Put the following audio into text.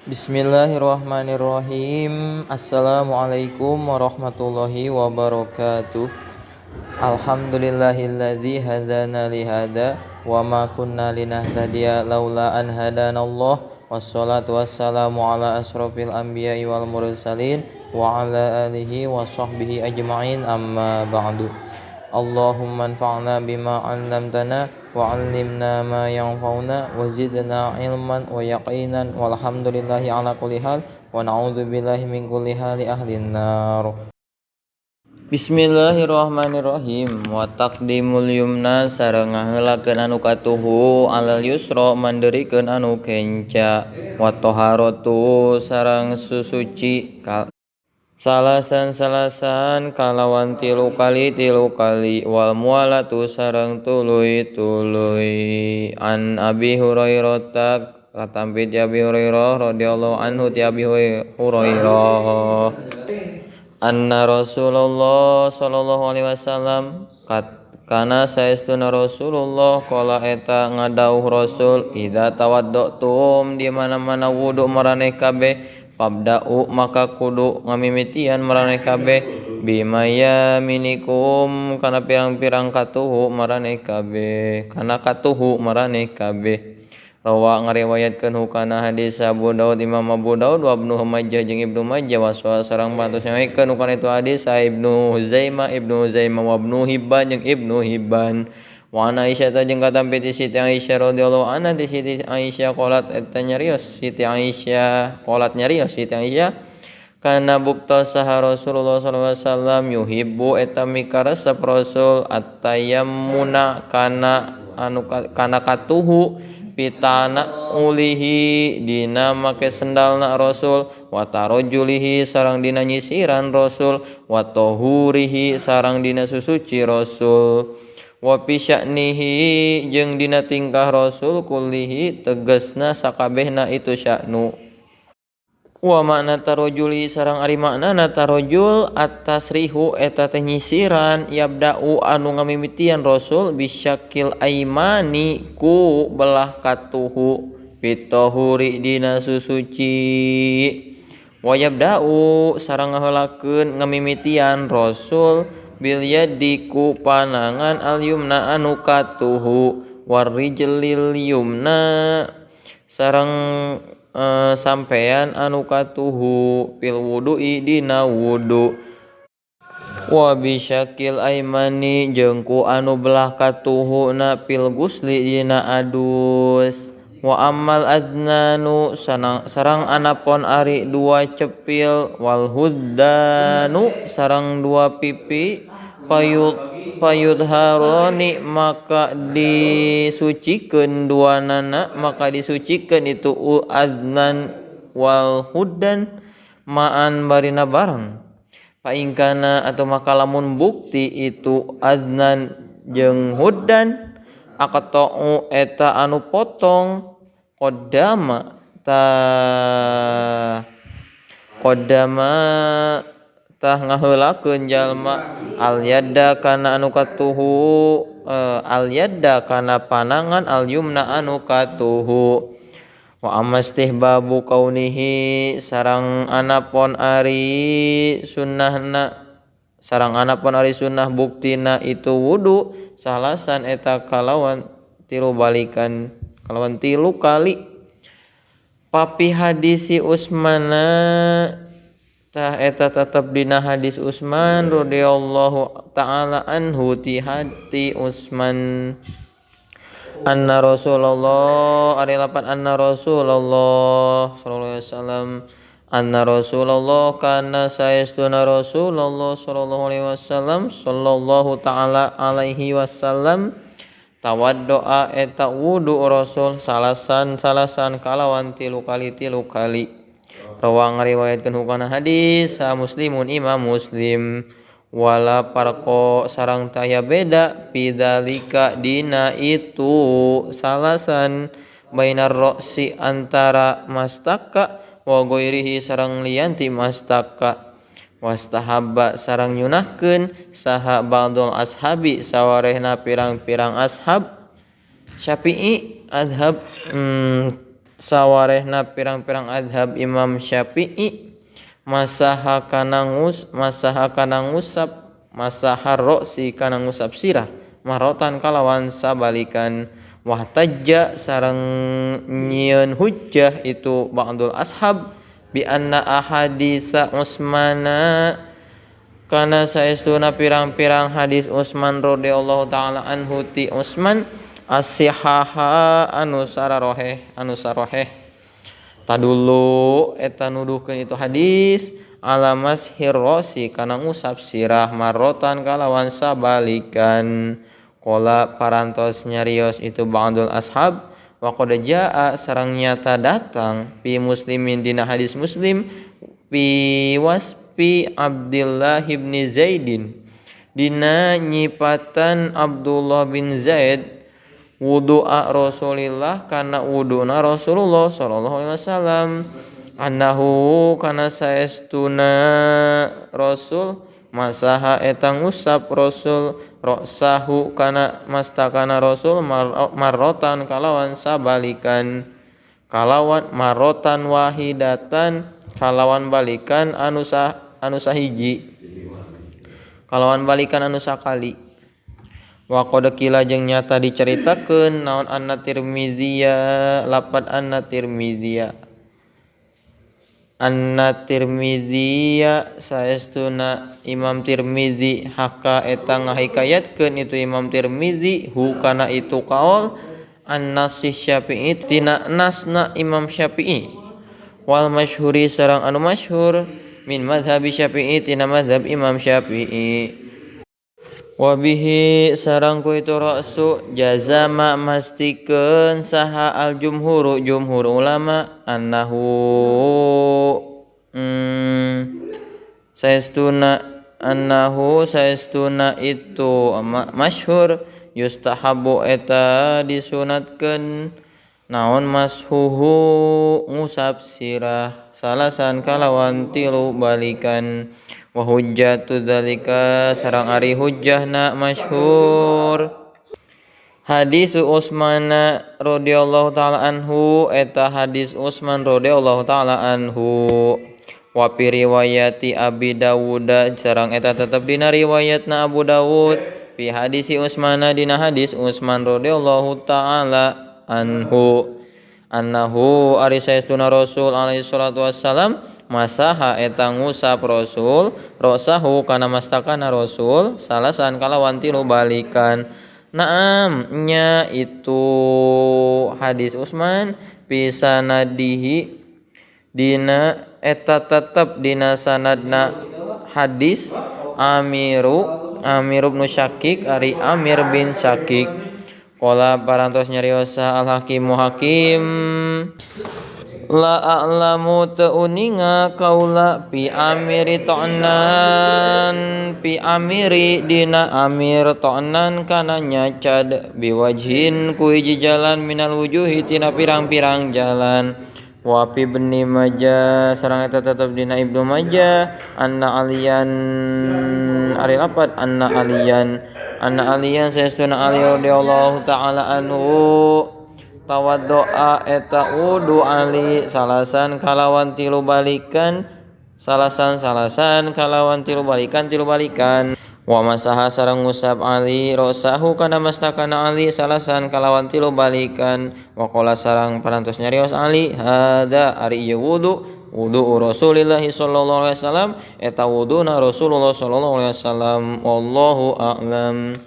Bismillahirrahmanirrahim. Assalamualaikum warahmatullahi wabarakatuh. Alhamdulillahilladzi hadana li hada wa ma kunna linahtadiya laula an hadanallah. Wassalatu wassalamu ala asrofil anbiya'i wal mursalin wa ala alihi wa sahbihi ajma'in, amma ba'du. Allahumma anfa'na bima 'allamtana wa 'allimna ma yanfa'una wa zidna 'ilman wa yaqinan, walhamdulillahi ala kulli hal wa na'udzu billahi min kulli hali ahlin nar. Bismillahirrahmanirrahim. Wa taqdimul yumna sareng ngaheulakeun anu katuhu alal yusra mandeurikeun anu kenca, wa taharatu sareng susuci salasan salasan kalawan tilu kali tilu kali, wal muwalatu sareng tuluy tuluy. An Abi Hurairah, katampi ti Abi Hurairah radhiyallahu anhu ti Abi Hurairah, anna Rasulullah sallallahu alaihi wasallam, kana saestuna Rasulullah, qala eta ngadawuh Rasul, idza tawaddutum di mana-mana wudu maraneh kabeh, fabda'u maka kudu ngamimitian maraneh kabeh, bimayaminikum kana pirang-pirang katuhu maraneh kabeh, kana katuhu maraneh kabeh. Rawa ngariwayatkeun hukana hadis Abu Daud, Imam Abu Daud, wa Ibnu Majah jeung Ibnu Majah, wa sareng pantos nyawekeun hukana itu hadis Ibnu Huzaimah, Ibnu Huzaimah, wa Ibnu Hibban jeung Ibnu Hibban. Wa an Aisyah ta jeung katampi ti Siti Aisyah radhiyallahu anha ti Siti Aisyah, qalat eta nyarios Siti Aisyah, qalat nyarios Siti Aisyah, kana bukta saha Rasulullah sallallahu alaihi wasallam yuhibbu eta mikaresep Rasul at-tayammuna kana anu kana katuhu pitana ulihi dina make sendalna Rasul, wa tarajulihi sareng dina nyisiran Rasul, wa tahurihi sareng dina susuci Rasul, wa fi sya'nihi jeung dina tingkah Rasul kullihi tegasna sakabehna itu sya'nu. Wa makna tarajuli sareng ari maknana tarajul at-tasrihu eta teh nyisiran, yabda'u anu ngamimitian Rasul bisyakil aimani ku belah katuhu fitohuri dina susuci, wa yabda'u sareng ngaheulakeun ngamimitian Rasul bil yadi ku panangan al yumna anu katuhu, warijlil yumna sareng sampean anu katuhu fil wudu'i dina wudu, wa bisyakil aimani jeung ku anu belah katuhuna fil gusli dina adus. Wa ammal adnanu sareng anapon ari dua cepil, wal huddanu sareng dua pipi, payudharoni maka disucikeun dua nana, maka disucikeun itu adnan wal huddan ma'an barina bareng. Paingkana atau maka lamun bukti itu adnan jeung huddan aqta'u eta anu potong qaddama ta qaddama tah ngaheulakeun jalma al yadda kana anu katuhu, al yadda kana panangan al yumna anu katuhu. Wa amastihbabu kaunihi sareng anapon ari sunnahna, sareng anapon ari sunnah buktina itu wudu salasan eta kalawan tilu balikan, kalawan tilu kali. Papi hadisi Utsmana tah eta tetep dina hadis Utsman radhiyallahu taala anhu ti hati Utsman, anna Rasulullah ari lapan anna Rasulullah sallallahu alaihi wasallam, anna Rasulullah kana saestuna Rasulullah sallallahu alaihi wasallam sallallahu taala alaihi wasallam tawaddoa eta wudu Rasul salasan salasan kalawan tilu kali tilu kali. Rawa ngariwayatkeun hukana hadis sa Muslimun Imam Muslim. Wala parqo sareng taya beda pidzalika dina itu salasan bainar ra'si antara mastaka wa ghairihi sareng lian ti mastaka. Wastahabba sareng nyunahkeun saha ba'dul ashabi sawarehna pirang-pirang ashab Syafi'i adhab. sawarehna pirang-pirang adhab Imam Syafi'i masaha kana ngusap masaha roksi kana ngusap sirah marotan kalawan sabalikan wahtajja sareng nyieun hujjah itu ba'dul ashab bi anna ahaditsa Utsmana kana saestuna pirang-pirang hadis Utsman radhiyallahu taala anhu ti Utsman as-sihaha anu sararoheh tadulu eta nuduhkeun itu hadis ala mashir rosi kana ngusap sirah marotan kalawan sabalikan qala parantos nyarios itu ba'dul ashab wa qad jaa sareng nyata datang pi muslimin dina hadis Muslim pi waspi Abdullah bin Zaidin dina nyipatan Abdullah bin Zaid wudu'a Rasulillah kana wuduna Rasulullah sallallahu alaihi wasallam annahu kana saestuna Rasul masaha eta ngusap Rasul roksahu kana mastakana Rasul marrotan kalawan sabalikan kalawan marrotan wahidatan kalawan balikan anu sahiji kalawan balikan anu sakali. Wa qad qila jeung nyata dicaritakeun naon anna Tirmidziya lapad anna Tirmidziya anna Tirmidziya saestuna Imam Tirmidzi haka eta ngahikayatkeun itu Imam Tirmidzi hu kana itu kaol an-nasi Syafi'i tina nasna Imam Syafi'i wal masyhuri sareng anu masyhur min mazhabi Syafi'i tina mazhab Imam Syafi'i. Wabihi sareng ku itu ra'su jazama mastikeun saha al jumhuru jumhur ulama annahu saestuna annahu saestuna itu masyhur yustahabu eta disunatkeun naon mashuhu ngusap sirah salasan kalawan tilu balikan wa hujjatu dzalika sareng ari hujjahna masyhur hadis Utsman radhiyallahu taala anhu eta hadis Utsman radhiyallahu taala anhu wa fi riwayati Abi Dawud sareng eta tetep dina riwayatna Abu Dawud fi hadisi Utsman dina hadis Utsman radhiyallahu taala anhu annahu ari saestuna Rasul alaihi salatu wassalam masaha eta ngusap Rasul rosahu kana mastakana Rasul salasan kalawan tilu balikan. Naam nya itu hadis Utsman pisanadihi dina eta tetep dina sanadna hadis Amir bin Syakik ari Amir bin Syakik qala parantos nyarios al hakimu hakim la a'lamu teuninga kaula pi amiri ta'nan pi amiri dina amir ta'nan kana nyacad biwajhin ku hiji jalan minal wujuhi tina pirang-pirang jalan wa fi ibni Majah sareng eta tetep dina Ibnu Majah anna aliyan ari lapat anna aliyan saestuna Ali radhiyallahu taala anhu tawaddoa eta wudu Ali salasan kalawan tilu balikan salasan kalawan tilu balikan wa masaha sareng ngusap Ali rosahu kana mastakana Ali salasan kalawan tilu balikan wa qala sareng parantos nyarios Ali hadza ari ieu wudu wudu Rasulillah sallallahu alaihi wasallam eta wuduna Rasulullah sallallahu alaihi wasallam wallahu a'lam.